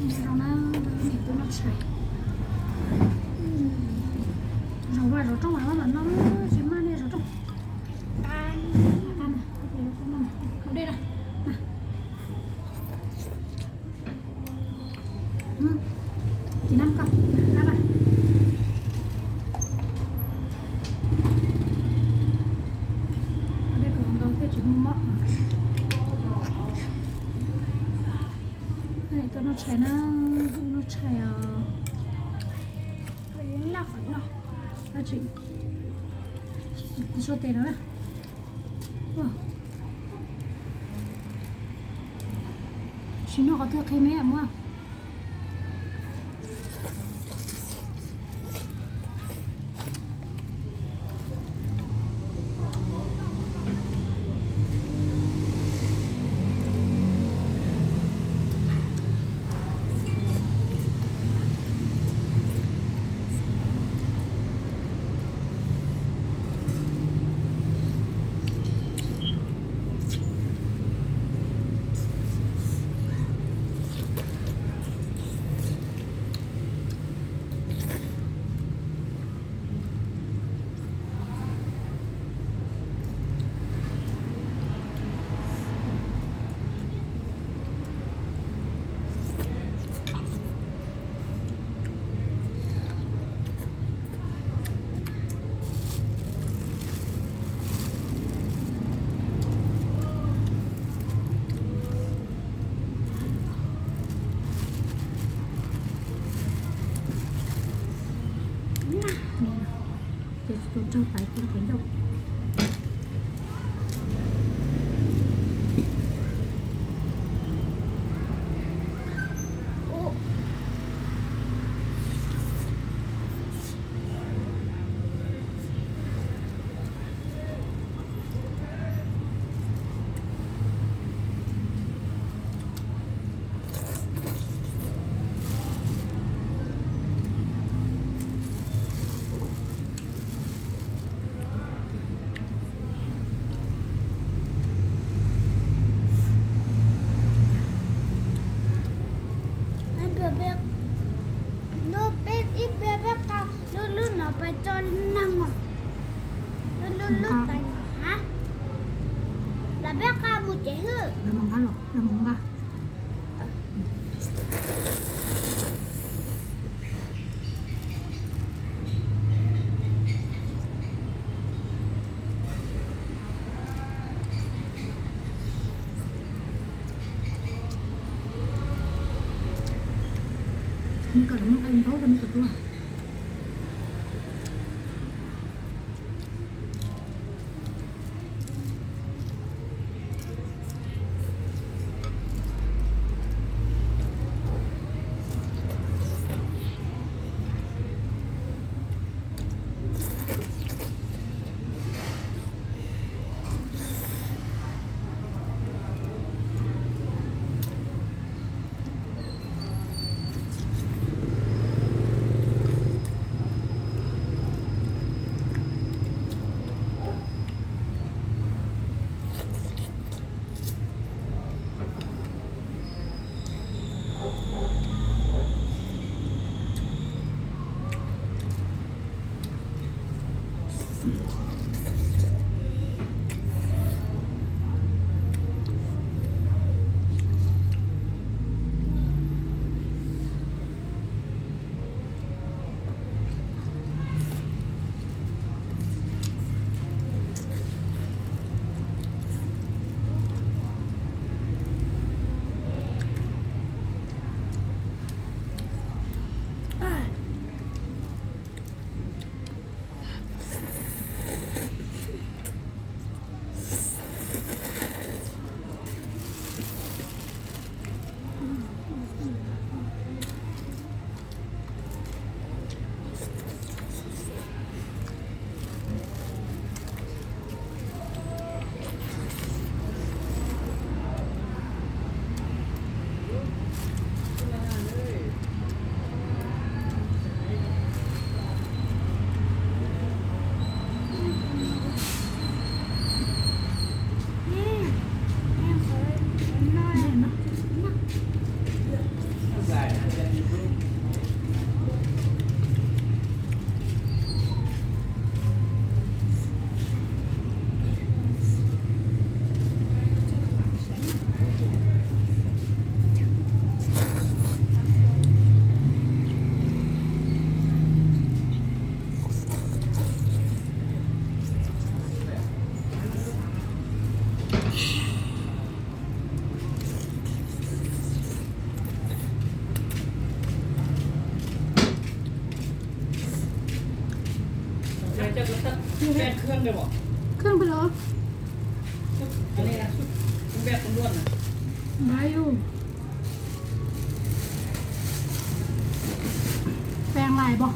你知道吗？都有很多那菜。嗯，肉吧，肉中完了嘛，那就慢点，肉中。干，干了，好点了，那。 ອືມ ກິນນ້ຳກ່ອນ ມາ ມາ ເອົາເດັກຂອງເຮົາເຮັດຊິເໝາະ ເອີ ໂຕນ້ອງໄຊນະ ໂຕນ້ອງໄຊ ເອົາ ເອົາເລີຍເນາະ ເອົາຈິ ໂຊເຕນະ. Bebek, no, bebek, bebek, ka, lu, lu, no, pa, chon, nang, lu, lu, lu, pa, ha? La, bebek, ka, mu, che, hu. La, manga, lo, la, manga. ອາ ແປງເຄື່ອງໄດ້ບໍ່? ເຄື່ອງໄປເລີຍ. ຊຸດອັນນີ້ນະ ຊຸດແບບລ້ວນໆນະ ໄດ້ຢູ່. ແປງຫຼາຍບໍ່?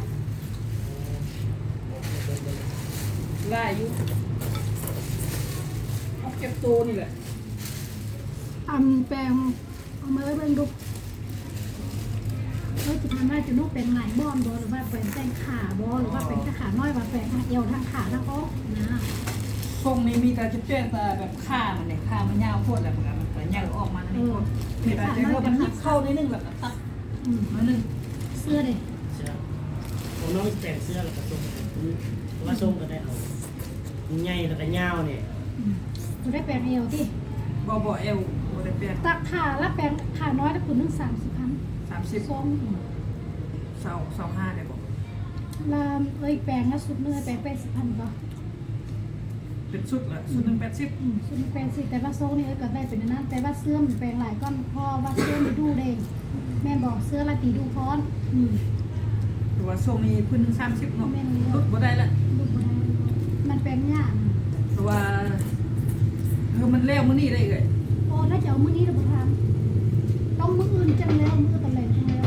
ຫຼາຍຢູ່ ເອົາເກັບໂຕນີ້ແຫຼະ. ອັນແປງ ເອົາມາເບິ່ງດູ. ເອີ ຊິຖາມວ່າຈະລູກແປງຫຼາຍບ່ອນບໍ່ ຫຼືວ່າແປງແຕ່ງຂາບໍ່ ຫຼືວ່າແປງແຕ່ຂານ້ອຍ ວ່າແປງທັງແອວທັງຂາທັງອອກນະ? ຊົງນີ້ມີແຕ່ຈະແປງແຕ່ແບບຂາມັນເດ ຂາມັນຍາວໂພດ ແລ້ວມັນກະ ມັນກະໃຫຍ່ອອກມາໜ້ອຍໂພດ. ເອີ ມີແຕ່ຈະເຮົາມັນຫຍິບເຂົ້າໜ້ອຍໜຶ່ງ ແລ້ວກະຕັດ ອືມ ໜ້ອຍໜຶ່ງ. ເສື້ອເດ? ເສື້ອ ຂອງນ້ອງແປງເສື້ອ ແລ້ວກະຊົງ ເພາະວ່າຊົງກະໄດ້ເອົາ ໃຫຍ່ແລ້ວກະຍາວນີ້. ອືມ ບໍ່ໄດ້ແປງແອວຕິ? ບໍ່ ບໍ່ແອວ ບໍ່ໄດ້ແປງ. ຕັດຂາລະແປງ ຂານ້ອຍລະ ຜູ້ໜຶ່ງສາມສິບພັນ. ສາມສິບ ສອງ ຊາວ ຊາວຫ້າໄດ້ບໍ່? ລະເອື້ອຍແປງລະຊຸດໜຶ່ງ ເອື້ອຍແປງແປດສິບພັນບໍ່? ເປັນຊຸດລະ ຊຸດໜຶ່ງແປດສິບ. ອືມ ຊຸດໜຶ່ງແປດສິບ ແຕ່ວ່າຊົງນີ້ເອື້ອຍກະໄດ້ເປັນອັນນັ້ນ ແຕ່ວ່າເສື້ອມັນແປງຫຼາຍກ່ອນ ເພາະວ່າເສື້ອມັນດຸເດ້. ແມ່ນບໍ່? ເສື້ອລະຕີດຸພ້ອມ. ອືມ ແຕ່ວ່າຊ່ວງນີ້ພື້ນໜຶ່ງສາມສິບເນາະ. ແມ່ນແລ້ວ ຫຼຸດບໍ່ໄດ້ລະ ຫຼຸດບໍ່ໄດ້ ມັນແປງຍາກ. ແຕ່ວ່າ ເອີ ມັນແລ້ວມື້ນີ້ໄດ້ເອື້ອຍ? ໂອ້ ຖ້າຈະເອົາມື້ນີ້ລະບໍ່ທັນ ຕ້ອງມື້ອື່ນຈັ່ງແລ້ວ ມື້ອື່ນຕອນແລງຈັ່ງແລ້ວ.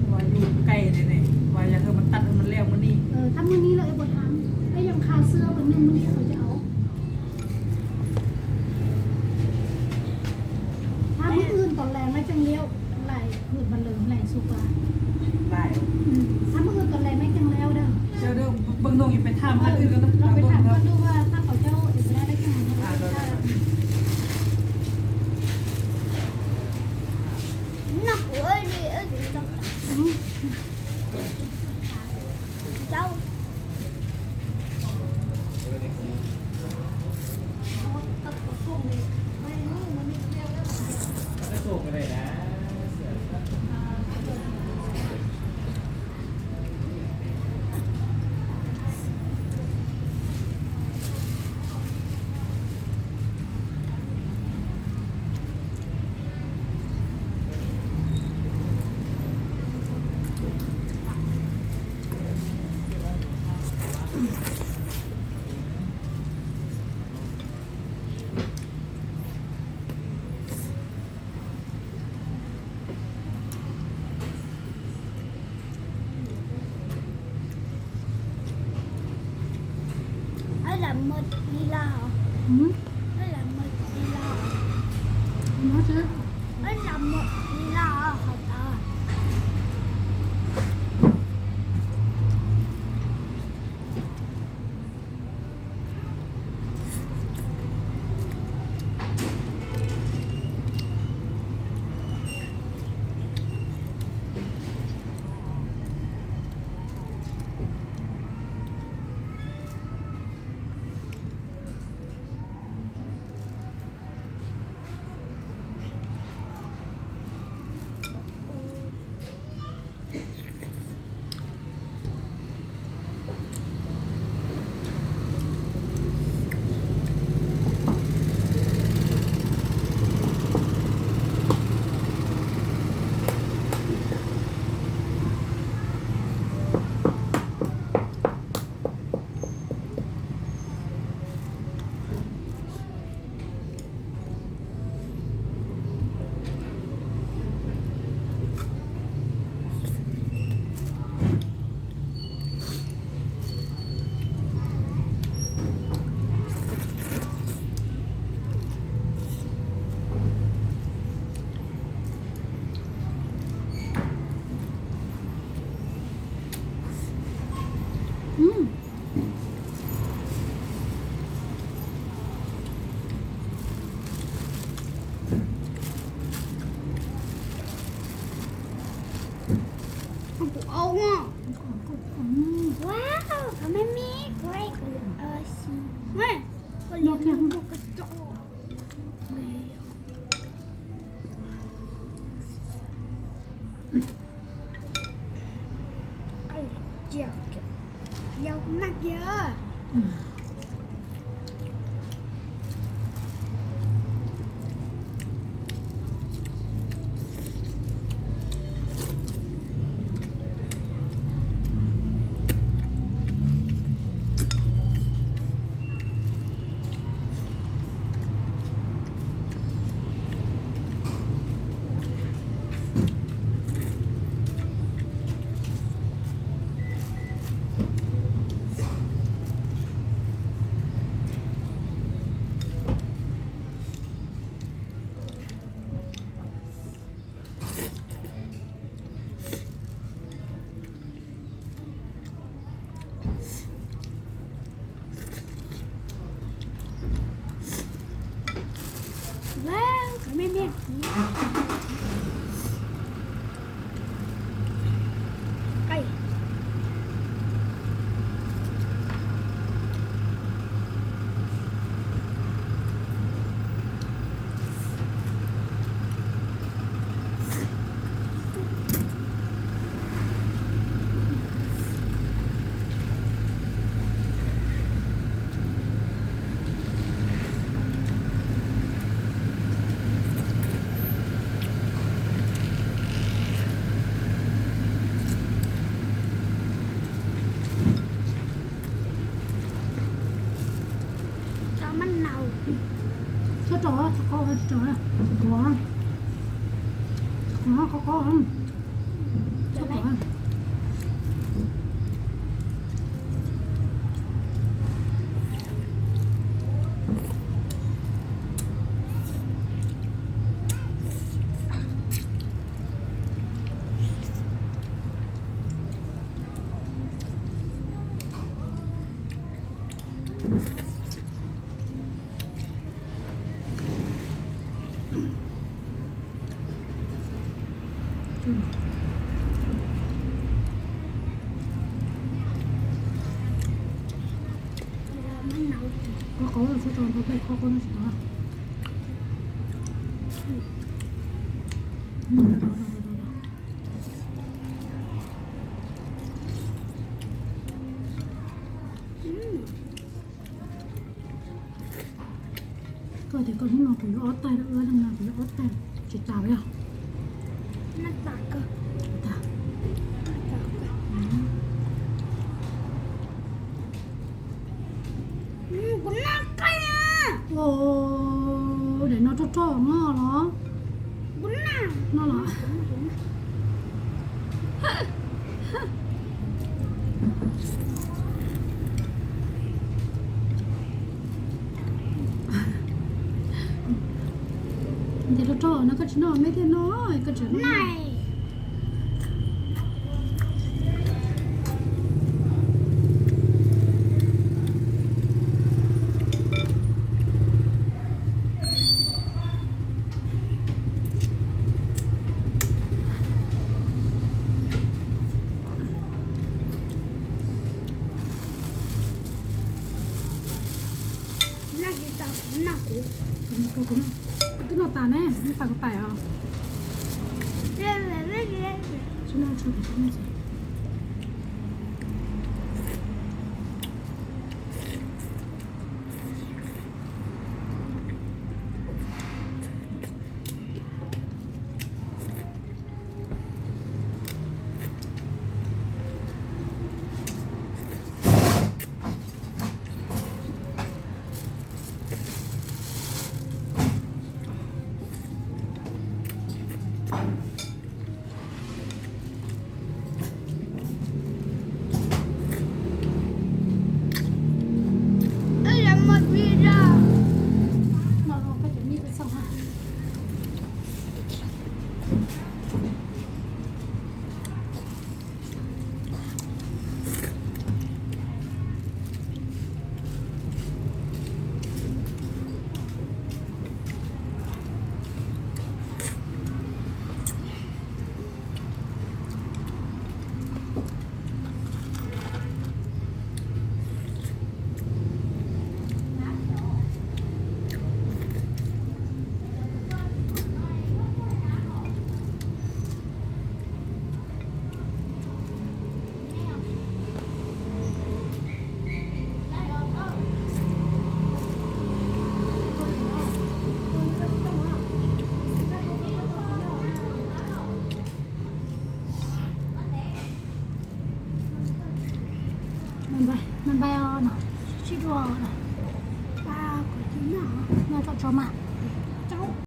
ເພາະວ່າຢູ່ໃກ້ເດ້ນີ້ ວ່າຢາກໃຫ້ມັນຕັດໃຫ້ມັນແລ້ວມື້ນີ້. ເອີ ຖ້າມື້ນີ້ລະເອື້ອຍບໍ່ທັນ ແລ້ວຍັງຄາເສື້ອເພິ່ນໜຶ່ງ ມື້ນີ້ເຂົາຈະເອົາ ຖ້າມື້ອື່ນຕອນແລງແລ້ວຈັ່ງລ້ຽວ ຫຼາຍຄືນບັນເລີງ ຫຼາຍສຸກວ່າ ຫຼາຍ. ອືມ ຖ້າມື້ອື່ນຕອນແລງແມ່ນຈັ່ງແລ້ວເດີ. ດຽວ ດຽວເບິ່ງນ້ອງຢູ່ໄປຖາມ ເອີ ທາງອື່ນກ່ອນເນາະ. ລອງໄປຖາມເພິ່ນດູວ່າ ຖ້າເຂົາເຈົ້າເຮັດບໍ່ໄດ້ ໄດ້ຈັ່ງໃດ. ອ່າ ນັບເອີຍ ເອີຍ ເຈົ້າ ເຈົ້າ. ອັນລະໝົດເວລາ. ຫືມ? ອັນລະໝົດເວລາ. ມາເຊີ. ອັນລະໝົດເວລາ ເຂົາຕາຍ. ອືມ. ເອົາ ເອົາ ອືມ ວ້າວ ທຳໄມມີກ້ວຍ ເອີ ຊິ ແມ່ ກະເລີຍ ກະຈົກ. ເອົາ ຈຽວ ຈຽວ ມັກເຢີ. ອື ເຮົາກໍພໍ ອືມ ໄປໄປ Kau ada kau ni mau kau yo otai dah, orang nak kau yo otai. Cerita ya. Nak tak ke? Tak. Nak tak ke? Hmm. Hmm, kenapa ya? Oh, dah nak tutup ngah lah.